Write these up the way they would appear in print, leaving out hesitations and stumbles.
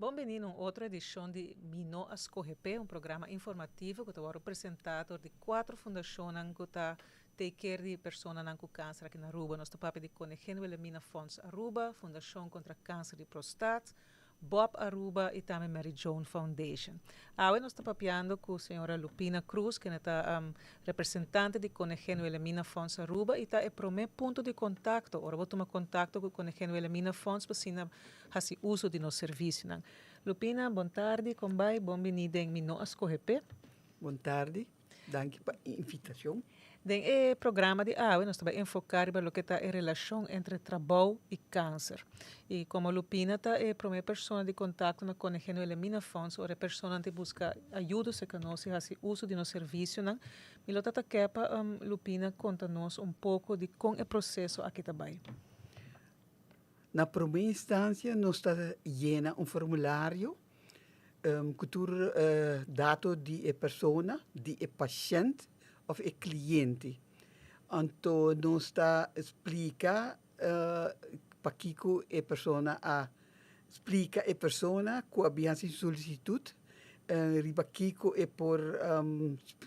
Bon bini na un otro edicion di Mi No A Scoge P'e, un programa informativo cu ta worde presenta door di cuatro fundacionnan cu ta take care di personanan cu cancer aki na Aruba. Nos ta papia di Koningin Wilhelmina Fonds Aruba, Fundacion contra Cancer di Prostaat, Bob Aruba y tambe Mary Joan Foundation. Awe nos ta papiando cu señora Lupina Cruz, kende ta representante di Koningin Wilhelmina Fonds Aruba y ta e prome punto di contacto ora bo tuma contacto cu Koningin Wilhelmina Fonds pa asina haci uso di nos servicionan. Lupina, bon tardi, con bay? Bon bini den Mi No A Scoge P'e. Bon tardi. Danki pa e invitacion. Den e programa di awe nos ta bai enfoca riba loke ta e relacion entre trabou y cancer. Y como Lupina ta e prome persona di contacto na Koningin Wilhelmina Fonds ora e personanan ta busca ayudo cerca nos y haci uso di nos servicionan, mi lo ta ta ke pa Lupina conta nos un poco di con e proceso aki ta bai. Na prome instancia nos ta yena un formulario ku tur dato di e persona, di e pashènt òf e kliente. Anto nos ta splika pakiko e persona a splika e persona ku a bin hasi solisitut riba kiko e por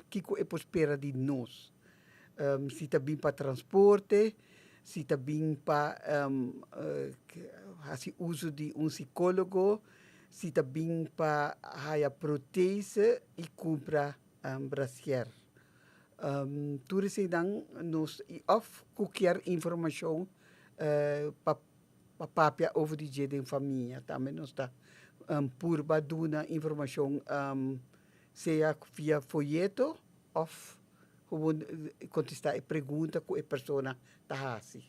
kiko e por spera di nos. Si ta bin pa transporte, si ta bin pa hasi uso di un sikólogo, si ta bin pa haya protese i kumpra brasier. Tur eseinan nos i òf ku kier informashon pa papia over di dje den famia tambe nos ta purba duna informashon sea via foyeto òf Gewoon kontestá e pregunta ku e persona ta hasi.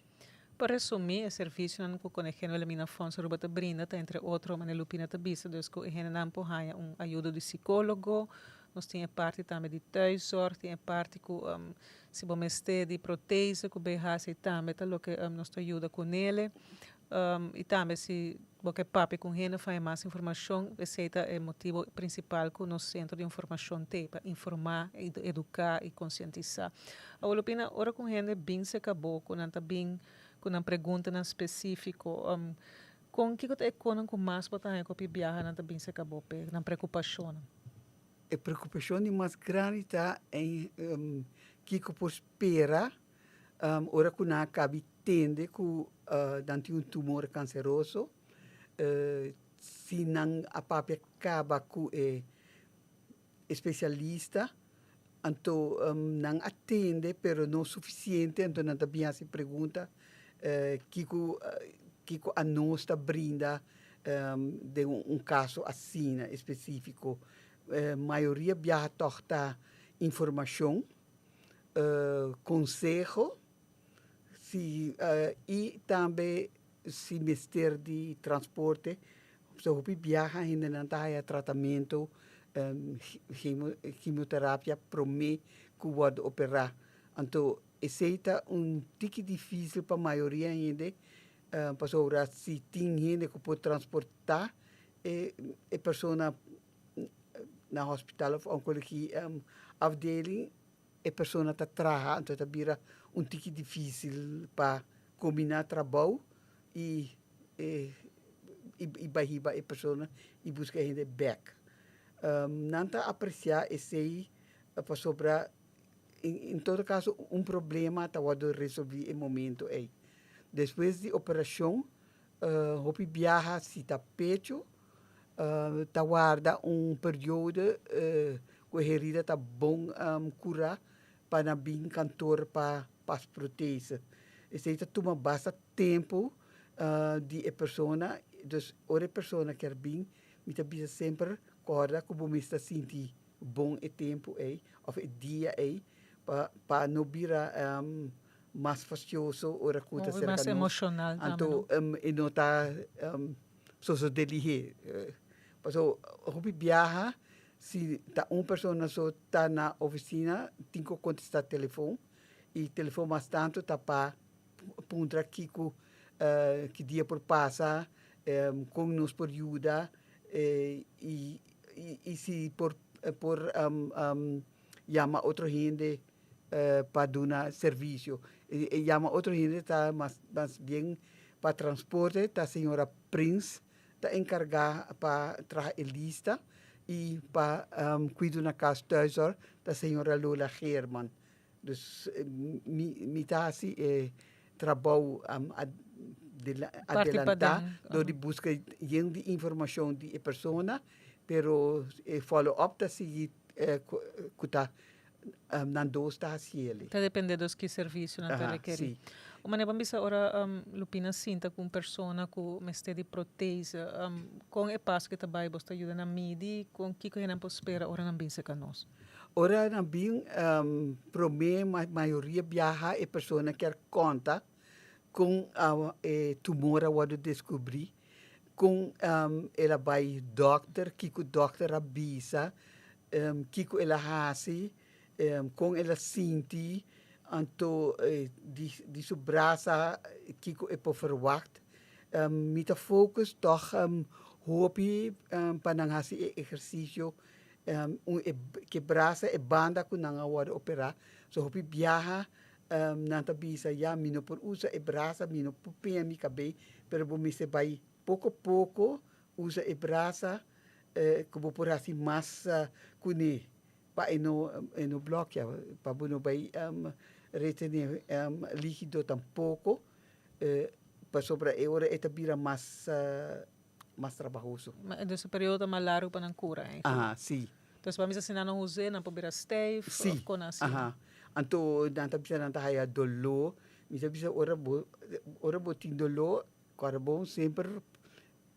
Pa resumí, e servisionan ku Koningin Wilhelmina Fonds Aruba ta brinda ta entre otro, manera Lupina ta bisa, dus ku e hendenan por haña un ayudo di sikólogo, nos tin e parti tambe di thuiszorg, tin e parti ku si bo mester di protese ku bay hasi tambe ta loke nos ta yuda kunele. I tambe si bo ke papia ku un hende of haña mas informashon, esei ta e motibu prinsipal ku nos sentro di informashon t'ei, pa informá, eduká i konsientisá. Awor Lupina, ora ku un hende bin serka bo, ku nan ta bin ku nan preguntanan spesífiko, kon kiko ta e konan ku mas bo ta haña ku hopi biaha nan ta bin serka bo p'e nan preokupashonnan? E preokupashon di mas grandi ta kiko por spera Ora ku nan a kabi tende ku nan tin un tumor kanseroso, si nan a papia kaba ku e spesialista, anto nan a tende pero no sufisiente, anto nan ta bin hasi pregunta kiko kiko anos ta brinda den un kaso asina espesífiko. Mayoria biaha tòg ta informashon. Conseho si y tambe si mester di transporte so hopi biaha hendenan ta haya tratamento quimioterapia prome cu wordo opera anto esey ta un tiki dificil pa mayoria hende pasobra si tin hende cu por transporta e persona na hospital of oncologie afdeling e persona ta traha anto ta bira un tiki dificil pa combina trabou y y bay hiba e persona y busca e hende bek. Nan ta aprecia esey pasobra en todo caso un problema ta wordo resolvi e momento ey. Despues di operacion hopi biaha si ta pecho Ta warda un periodo ku e herida ta bon kurá pa nan bin kantor pa pas protese. Esei ta tuma basta tempu di e persona, dus ora e persona kier bin mi ta bisa semper kòrda ku bo mes ta sinti bon e tempu ei òf e dia ei pa no bira mas fastioso ora ku ta serka nos. Anto e no ta Sosodé lihé. Paso hopi biaha si ta un persona so ta na oficina tin cu contesta telefon y telefon mas tanto ta pa puntra kico ki dia por pasa, con nos por yuda y si por por yama otro hende pa duna servicio. E yama otro hende ta mas mas bien pa transporte ta señora Prins. ta enkargá pa traha e lista i pa kuido na kas thuiszorg ta señora Lola Geerman. Dus mi mi ta hasi e trabou Parti adelantá paden. dor di buska yen di informashon di e persona, pero e follow up ta sigui ku ta nan dos ta hasiel. Ta depende dos ki servicio nan ta rekeri. Si. Un manera pa bisa ora Lupina sinta ku un persona ku mester di protese, kon e paso ke ta bai bos ta yuda nan midi, kon kiko nan por spera ora nan bin serka nos? Ora nan bin, prome mayoria biaha e persona kier konta kon e tumor a wòrdu deskubrí, kon el a bai dòkter, kiko dòkter a bisa, kiko el a hasi, kon el a sinti, anto di su brasa kiko e por ferwagt. Mi ta focus tòg hopi pa nan hasi e ehersisio un e ke brasa e banda ku nan a wòrdu operá. So hopi biaha nan ta bisa ya mi no por usa e brasa, mi no por peña mi kabei, pero bo mester bai poko poko usa e brasa ku bo por hasi mas kuné pa e no e no blòkia, pa bo no bai retené líkido tampoko, pasobra e ora e ta bira mas mas trabahoso. Entonces e periodo ta mas largu pa nan kura eigenlijk. Aha, si. Entonces pa mi sa si nan no us'é nan por bira stijf of kon asina. Si, aha. Anto nan ta bisa nan ta haya doló, mi ta bisa ora bo ora bo tin doló kòrda bon semper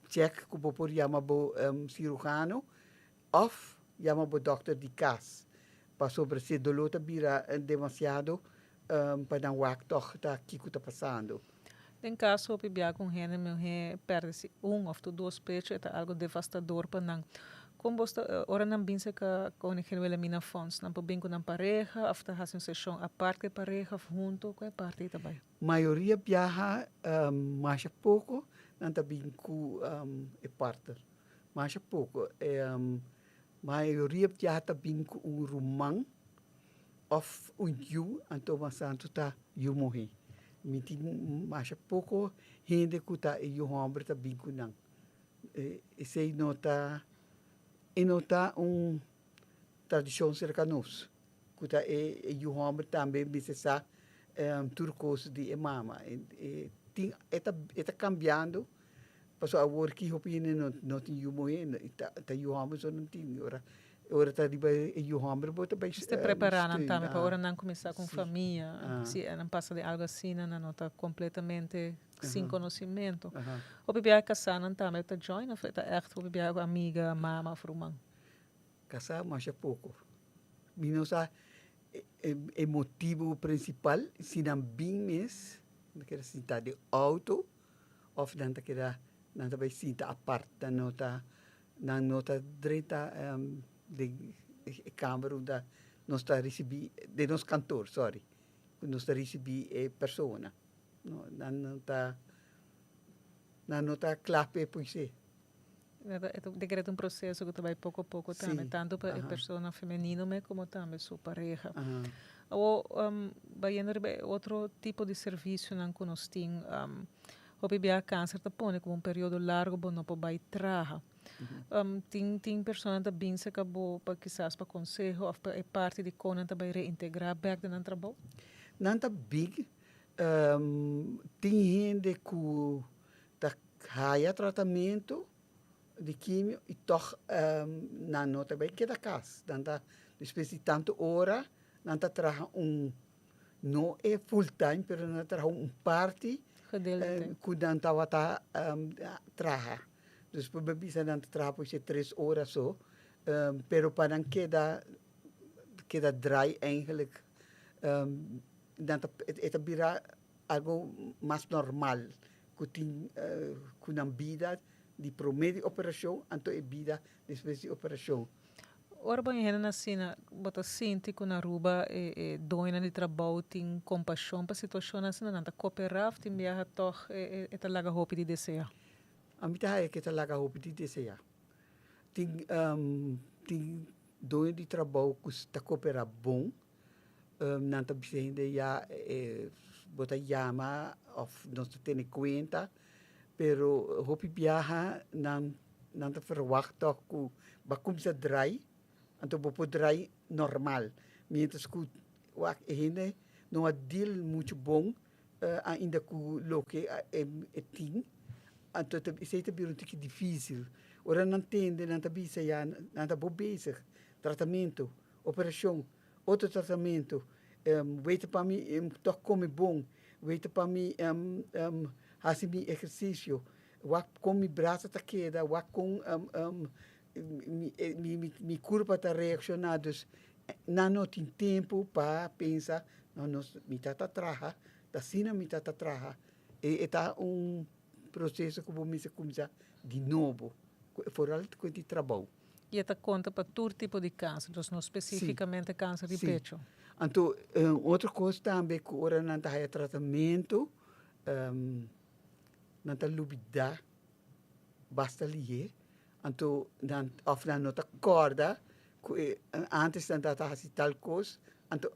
check ku bo por yama bo cirujano of yama bo dokter di kas pasobra si e doló ta bira demasiado pa nan wak tòg ta kiko ta pasando. Den kaso hopi bia ku un hende muhé pèrdè si un òf tur dos pecho e ta algu devastador pa nan. Kon bos ta ora nan bin serka Koningin Wilhelmina Fonds nan por bin ku nan pareha òf ta hasi un seshon apart ku e pareha òf huntu? Ku e parti ei ta bai? Mayoria biaha masha poko nan ta bin ku e partner, masha poko. Mayoria biaha ta bin ku un ruman òf un yu, anto mas tantu ta yu muhé. Mi tin masha poko hende ku ta e yu hòmber ta bin ku nan. Esei no ta, e no ta un tradishon serka nos. Ku ta e yu hòmber tambe mester sa tur kos di e mama. E tin e ta e ta kambiando pasobra awor ki hopi hende no no tin yu muhé ta yu hòmber so nan tin ora ora ta riba e yu hòmber bo ta bai Mester prepará nan tambe pa ora nan kuminsá ku un famia si nan pasa den algu asina nan no ta kompletamente sin konosimentu. Hopi biaha kasánan tambe ta join òf e ta ègt hopi biaha ku amiga, mama òf ruman? Kasá masha poko. Mi no sa e motibu prinsipal, si nan bin mes, nan ta keda sinta den outo òf nan ta keda, nan ta bai sinta apart, nan no ta, nan no ta drenta den e kamer unda nos ta risibí, den nos kantor, sòri, ku nos ta risibí e persona. No, nan no ta, nan no ta kla p'e puisé. E ta un proceso cu ta bay poco a poco tambe, tanto pa e persona femenino me como tambe su pareha. Awor, bayendo riba e otro tipo di servicionan cu nos tin, hopi biaha cancer ta pone como un periodo largo bo no por bay traha. Tin tin personanan ta bin cerca bo pa kisas pa conseho of pa e parti di con nan ta bay reintegra bek den nan trabou? Nan ta bin, tin hende cu ta haya tratamentu di kimio i tòg nan no ta bai keda kas. Nan ta despues di tantu ora nan ta traha un, no e full time, pero nan ta traha un parti ku nan tabata traha. Dus por bisa nan ta traha por esei tres ora so, pero pa nan keda keda draai eigenlijk nan ta e ta bira algo mas normal ku tin ku nan bida di prome di operashon anto e bida despues di operashon. Ora bo hende na asina, bo ta sinti ku na Aruba e e doñonan di trabou tin kompashon pa situashonnan asina? Nan ta koperá òf tin biaha tòg e e ta laga hopi di deseá? Ami ta haya ku e ta laga hopi di deseá. Tin tin doño di trabou ku ta koperá bon, Nan ta bisa hende ya bo ta yama of nos ta tene cuenta. Pero hopi biaha nan nan ta verwacht toch ku bo a kuminsá drai, anto bo por drai normal. Mientras ku wak e hende no a deal muchu bon ainda ku loke e tin, anto esei ta bira un tiki difísil. Ora nan tende nan ta bisa ya nan ta bo bezig, tratamentu, operashon, otro tratamentu, weten pa mi toch kome bon, weten pa mi hasi mi ehersisio, wak kon mi brasa ta keda, wak kon mi kurpa ta reakshoná. Dus nan no tin tempu pa pensa, no nos mi ta ta traha, ta asina mi ta ta traha. E ta un proseso ku bo mester kuminsá di nobo, foral ku di trabou. I e ta konta pa tur tipo di kanser, dus no spesífikamente kanser di pecho. Anto otro kos tambe ku ora nan ta haya tratamentu nan ta lubidá basta lihé, anto nan òf nan no ta kòrda ku e antes nan tabata hasi tal kos, anto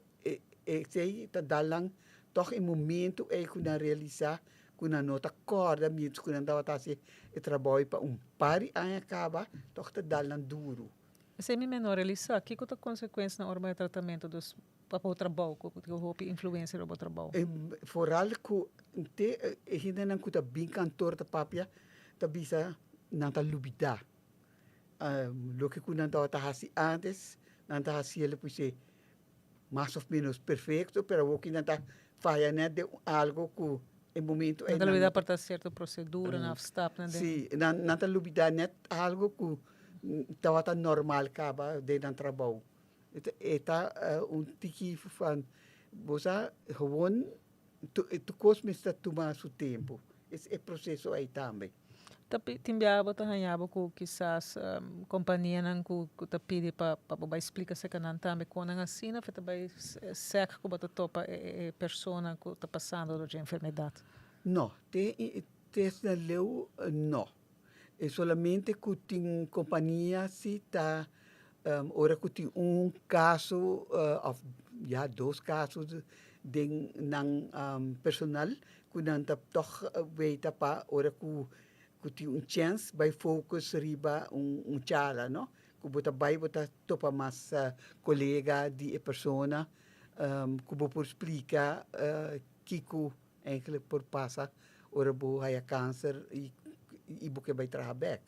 esei ta dal nan tòg e momentu ei ku nan realisá ku nan no ta kòrda mientras ku nan tabata hasi e trabou ei pa un par di aña kaba, tòg ta dal nan duru. Esei mi no realisá. Kiko ta konsekuensianan ora bo haña tratamentu dus pa bo trabou, ku tin hopi influensia riba bo trabou? Foral ku te e hendenan ku ta bin kantor ta papia ta bisa nan ta lubidá loke ku nan tabata hasi antes nan ta hasiel pus'é mas of menos perfecto, pero awor ki nan ta faya net den algo ku e momento ei. Nan ta lubida por ta cierto proceduranan of stapnan den. Si, nan ta lubida net algo ku tabata normal kaba den nan trabou. E ta un tiki van, bo sa, gewoon tur kos mester tuma su tempo. E proceso ei tambe. Ta tin biaha bo ta haña bo ku kisas kompanianan ku ta pidi pa bo bai splika serka nan tambe kon nan asina of e ta bai sèk ku bo ta topa e persona ku ta pasando dor dje enfermedat? No, te te esnan leu no. E solamente ku tin kompania si ta ora ku tin un kaso òf ya dos kaso den nan personal ku nan ta tòg weita pa ora ku ku tin un chèns bai focus riba un charla no, ku bo ta bai bo ta topa mas kolega di e persona ku bo por splika kiko eigenlijk por pasa ora bo haya kanser i bo ke bai traha bèk.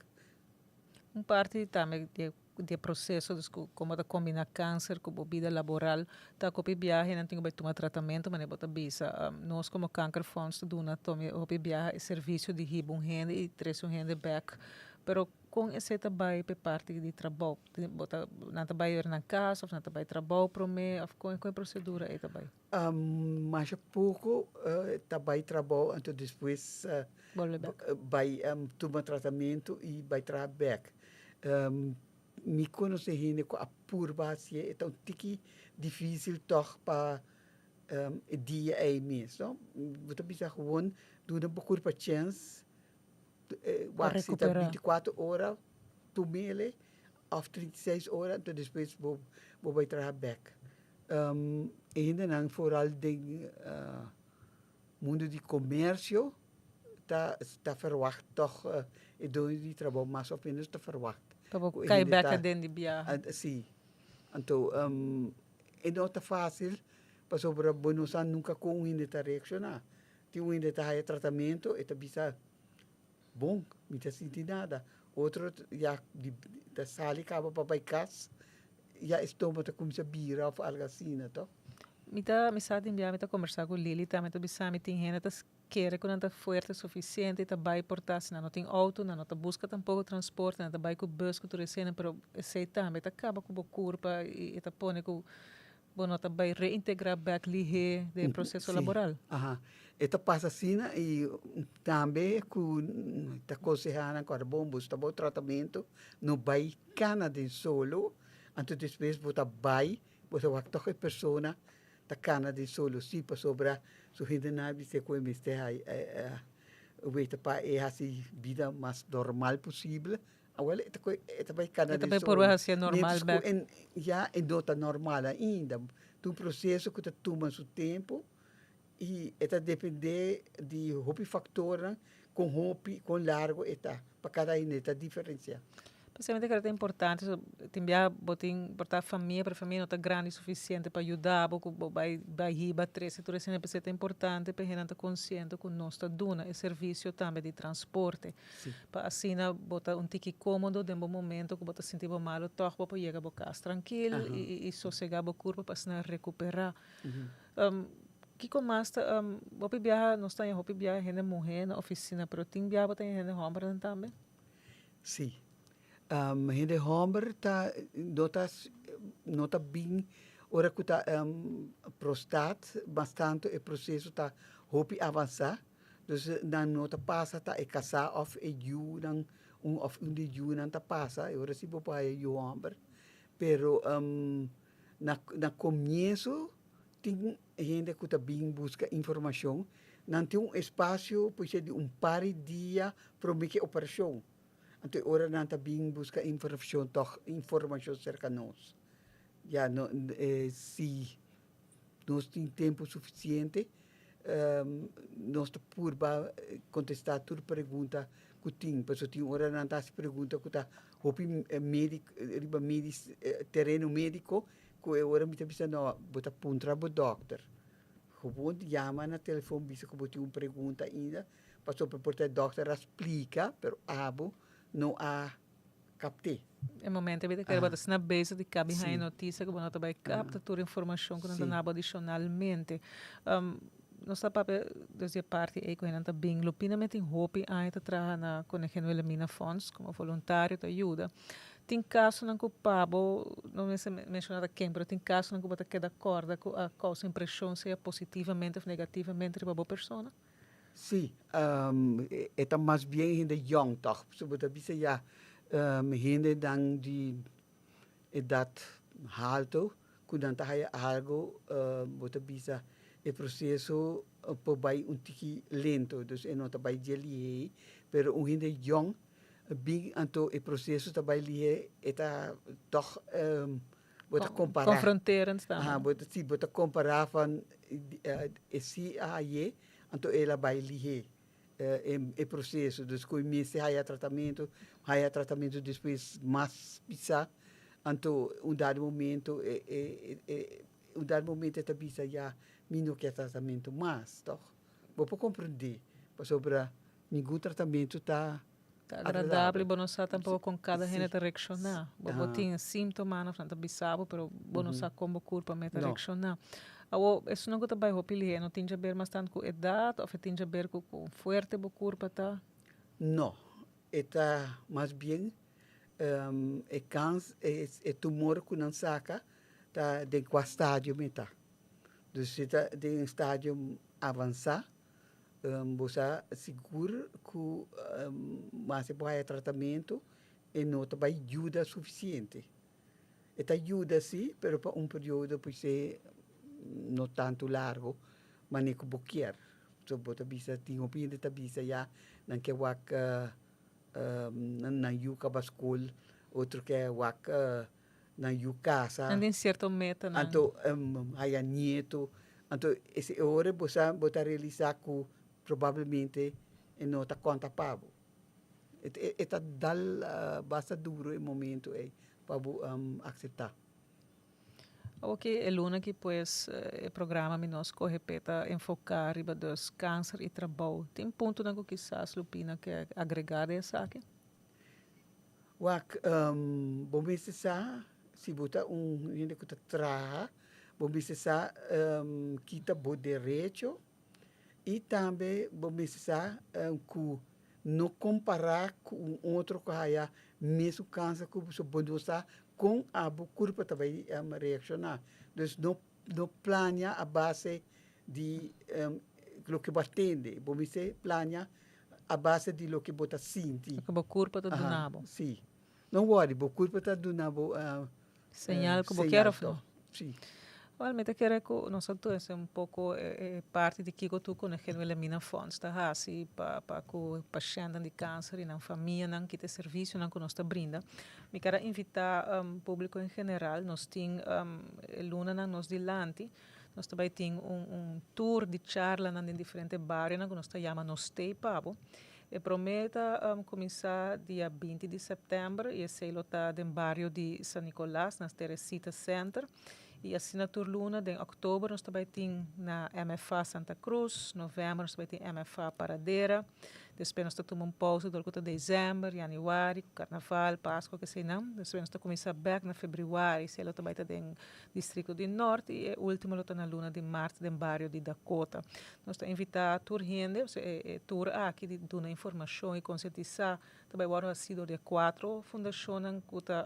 Un parti tambe di e proseso dus ku komo ta kombiná kanser ku bo bida laboral ta ku hopi biaha nan tin ku bai tuma tratamentu manera bo ta bisa. Nos komo Kankerfonds ta duna tambe hopi biaha e servisio di hiba un hende i trese un hende bèk. Pero kon esei ta bai pa e parti di trabou? Bo ta nan ta bai nan kas òf nan ta bai trabou promé òf kon e prosedura ei ta bai? Masha poko ta bai trabou anto despues bai tuma tratamentu i bai traha bek. Mi konosé hende ku a purba hasié, e ta un tiki difísil tòg pa e dia ei mes, no. Bo ta bisa gewoon duna bo kurpa chèns, wak si ta bintikuater ora tum'el òf 36 ora, anto despues bo bai traha bek. E hendenan foral den mundo di comercio ta ta verwacht toch e doño di trabou mas of menos ta verwacht. Pa bo kai bek aden di biaha. Si. Anto e no ta facil pasobra bo no sa nunca con un hende ta reacciona. Tin un hende ta haya tratamento e ta bisa bon mi ta sinti nada. Otro ya ta sali caba pa bay cas Ya e stoma ta cuminsa bira of algo asina, to? Mi ta, mi sa tin bia mi ta combersa cu Lily tambe ta bisa mi tin hende ta kere cu nan ta fuerte suficiente y ta bay por ta si nan no tin auto nan no ta busca tampoco transporte nan ta bay cu bus cu tur esena pero esey tambe ta caba cu bo curpa y e ta pone cu bo no ta bay reintegra bek lihe den e proceso laboral. Aha, e ta pasa asina y tambe cu ta conseha nan cu ora bon busca bo tratamento no bay Cana den solo, anto despues bo ta bay, bo ta wak toch e persona ta cana den solo si, pasobra su hendenan a bis'é cu e mester hay weta pa e haci bida mas normal posibel, awel e ta koe e ta bay cana E ta den bay solo. purba hacié normal Mientras cu bek. en ya e no ta normal ainda, ta un proceso cu ta tuma su tempo y e ta depende di hopi factornan. Kon hopi, kon largo e ta, pa kada hende ta diferensiá. P'esei mi ta kere ta importante, so tin bia bo tin por ta famia, pero famia no ta grandi sufisiente pa yuda bo ku bo bai bai hiba trese tur esei. P'esei ta importante pa e hendenan ta konsiente ku nos ta duna e servisio tambe di transporte. Pa asina bo ta un tiki kómodo den bo momento ku bo ta sinti bo malu tòg bo por yega bo kas trankil i sosegá bo kurpa pa asina rekuperá. Kiko mas ta hopi biaha nos ta haña hopi biaha hende muhé na ofisina pero tin biaha bo ta haña hende hòmbernan tambe? Sí. Hende hòmber ta no ta no ta bin ora ku ta prostat mas tantu e proseso ta hopi avansá dus nan no ta pasa ta e kasá òf e yunan un òf un di yunan ta pasa e ora sí bo por haña yu hòmber pero na na komienso Tin hende ku ta bin buska informashon. Nan tin un espasio puisé di un par di dia promé ku e operashon. Anto e ora nan ta bin buska informashon tòg informashon serka nos. Ya no si nos tin tempu sufisiente nos ta purba kontestá tur pregunta ku tin. Pasobra tin ora nan ta hasi pregunta ku ta hopi médiko riba tereno médiko. Ku e ora mi ta bisa no, bo ta puntra bo dòkter. Gewoon yama na telefon bisa ku bo tin un pregunta ainda, pasobra por ta e dòkter a splika, pero abo no a kapt'é. E momento ei bo ta kere bo ta asina bezig di kabi haña notisia ku bo no ta bai kapta tur informashon ku nan ta nabo adishonalmente. Nos ta papia desde e parti ei ku hendenan ta bin. Lupina mi tin hopi aña ta traha na Koningin Wilhelmina Fonds komo voluntario ta yuda. Tin kasonan ku pa bo, no mester menshoná ta ken, pero tin kasonan ku bo ta keda kòrda ku a kousa impreshon sea positivamente òf negativamente riba bo persona? Sí, e ta mas bien hende yòn tòg. Pasobra bo ta bisa ya hendenan di edat halto ku nan ta haya algo bo ta bisa e proseso por bai un tiki lento, dus e no ta bai dje lihé, pero un hende yòn Bin anto e proceso ta bai lihe e ta toch bo ta compara. Confronterend tambe. Aha, bo ta si bo ta compara van e si a haye anto el a bai lihe e proceso. Dus cu e mester haya tratamento, haya tratamento despues mas pisa anto un dado momento e un dado momento e ta bisa ya mi no kier tratamento mas toch. Bo por comprende pasobra Ningun tratamentu ta Ta agradabel, bo no sa tampoco con cada hende ta reacciona. Bo bo tin sintomanan of nan ta bisa bo, pero bo no sa con bo curpa me ta reacciona. Awor, esunnan cu ta bay hopi lihe, no tin djaber mas tanto cu edad of e tin djaber cu con fuerte bo curpa ta? No, e ta mas bien e cans, e tumor cu nan saca ta den cua stadio me ta. Dus si ta den un stadio avansa, Bo sa sigur ku mas e por haya tratamentu e no ta bai yuda sufisiente. E ta yuda si, pero pa un periodo por ser no tantu largu manera ku bo kier. So bo ta bisa tin hopi hende ta bisa ya nan ke wak nan yu kaba skol, otro ke wak nan yu kasa. Nan tin sierto metanan. Anto haya nieto. Anto ese ora bo sa bo ta realisa ku probablemente e no ta konta pa bo. E ta dal basta duro e momento ei pa bo aksepta. Awor ki e luna aki pues e programa Mi No Skohe P'e ta enfoká riba dus kanser i trabou. Tin puntonan ku kisas Lupina ke agregá den esaki? Wak, bo mester sa si bo ta un hende ku ta traha, bo mester sa ki ta bo derecho i tambe bo mester sa ku no kompará ku un otro ku haya mesun kansa ku bo, so bo no sa kon abo kurpa ta bai reakshoná. Dus no no plania a base di loke bo a tende, bo mester plania a base di loke bo ta sinti. Loke bo kurpa ta duna bo. Si. No worry, bo kurpa ta duna bo Señal ku bo kier of no. Si. Wel, mi ta kere ku nos a trese un poko e parti di kiko tur ku Konegin Wilhelmina Fonds ta hasi pa pa ku pashèntnan di kanser i nan famianan, kita e servisionan ku nos ta brinda. Mi kier a invitá públiko en general, nos tin e lunanan nos dilanti, nos ta bai tin un un tour di charlanan den diferente barionan ku nos ta yama Nos Stay Pa Bo. E promé ta kuminsá dia 20 di sèptèmber i esei lo ta den bario di San Nicolas na Teresita Center. I asina tur luna den òktober nos ta bai tin na MFA Santa Cruz, novèmber nos ta bai tin MFA Paradera, despues nos ta tuma un pousa dor ku ta desèmber, yanüari, ku karnaval, Pasku, keseinan. Despues nos ta kuminsá bèk na febrüari, esei lo ta bai ta den distrikto di Nort i e último lo ta na luna di mart den bario di Dakota. Nos ta invitá tur hende, osea e tur aki di duna informashon i konsientisá ta bai wòrdu hasí dor di e kuatro fundashonnan ku ta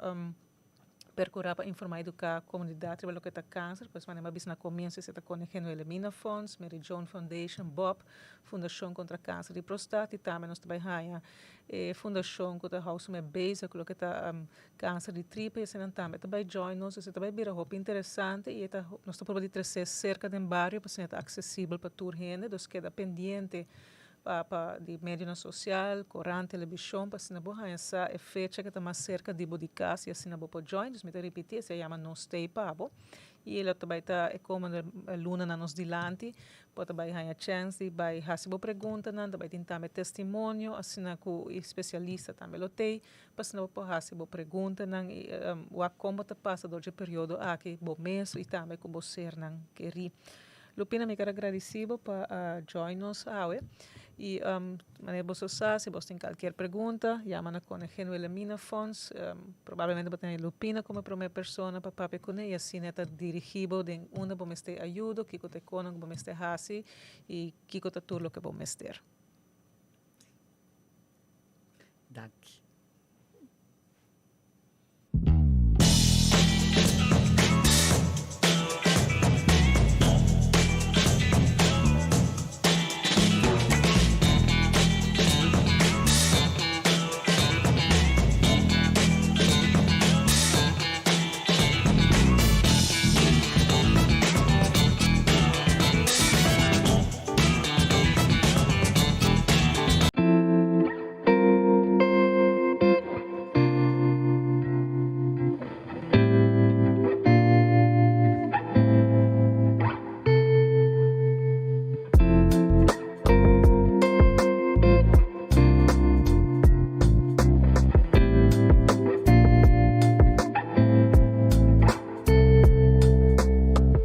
perkurá pa informá i eduká komunidat riba loke ta kanser. Pues manera mi a bisa na komienso esei ta Koningin Wilhelmina Fonds, Mary Joan Foundation, BOP, Fundashon kontra Kanser di Prostat i tambe nos ta bai haña e fundashon ku ta hou su mes bezig ku loke ta Kanser di tripa i eseinan tambe ta bai join nos, esei ta bai bira hopi interesante i e ta nos ta proba di tresé serka den bario pasobra e ta aksesibel pa tur hende, dus keda pendiente pa pa di medionan sosial, korant, telebishon pa asina bo haña sa e fecha ku ta mas serka di bo di kas i asina bo por join. Dus mi ta ripití esei a yama Nos Stay Pa Bo i e lo ta bai ta e komende lunanan nos dilanti. Bo ta bai haña chèns di bai hasi bo preguntanan, ta bai tin tambe testimonio asina ku e spesialista tambe lo tei. Pa asina bo por hasi bo preguntanan i wak kon bo ta pasa dor dje periodo aki bo mes i tambe ku bo sernan kerí. Lupina, mi ker a gradisí bo pa a join nos awe i manera bo so sa si bos tin kalkier pregunta yama na Koningin Wilhelmina Fonds. Probablemente bo ta tene Lupina komo e promé persona pa papia kuné i asina e ta dirigí bo den unda bo mester ayudo, kiko ta e konan ku bo mester hasi i kiko ta tur loke bo mester. Danki.